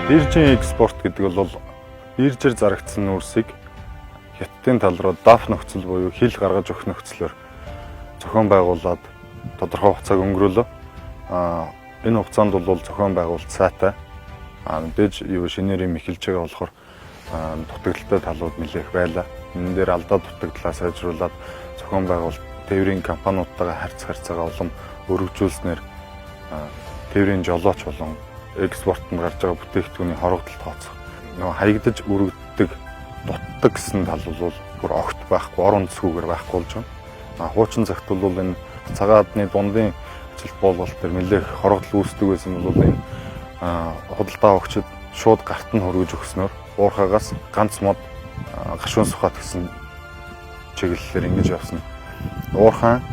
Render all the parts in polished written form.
Биржийн экспорт гэдэг бол биржээр зарагдсан нүүрсийг Хятадын тал руу DAF нөхцөл буюу хил гаргаж өгөх нөхцлөөр зохион байгуулад тодорхой хугацааг өнгөрөөлөө. Энэ хугацаанд бол зохион байгуулалт сайтай. Мэдээж юу шинээр юм эхэлж байгаа болохоор дутагдалтай талууд нэлээх байлаа. Энэ дээр алдаа дутагдлаа сайжруулад зохион байгуулалт тээврийн компаниудтайгаа харьцаагаа улам өргөжүүлснээр тээврийн жолооч болон экспортод гарч байгаа бүтээгдэхүүний хорогдол тооцох. Нөгөө хаягдаж өргөддөг, дутдаг гэсэн тал бол бүр огт байхгүй, ор үндэсгүйгээр байхгүй болж байгаа. Хуучин цагт бол энэ цагаан адны дундын ажилт буулгалт дээр нэлээх хорогдол үүсдэг байсан бол энэ худалдаа авагчид шууд гарт нь хөргөж өгснөөр уурхаагаас ганц мод гашуун сухат гэсэн чиглэлээр ингэж явсан. Уурхаан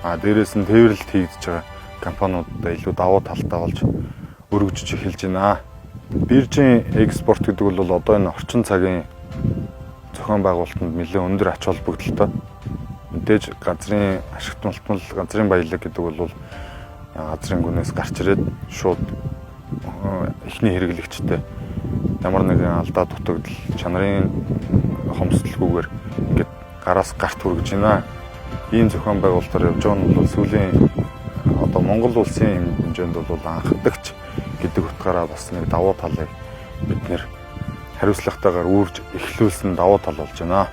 дээрээс нь тээвэрлэлт хийгдэж байгаа компаниудад илүү давуу талтай болж өргөжж эхэлж байна. Биржийн экспорт гэдэг бол одоо энэ орчин цагийн зохион байгуулалтанд нэлээд өндөр ач холбогдолтой. Мэдээж газрын ашигт мултмал, газрын баялаг гэдэг бол газрын гүнээс гарч ирээд шууд эхний хэрэглэгчтэй ямар нэгэн алдаа дутагдал, чанарын хомсдолгүйгээр ингээд гараас гарт хүргэж байна. Ийм зохион байгуулалтаар явж байгаа нь бол сүүлийн одоо Монгол улсын хэмжээнд бол анхдагч гэдэг утгаараа бас нэг давуу талыг бид нэр хариуцлагатайгаар үүрж эхлүүлсэн давуу тал болж байна.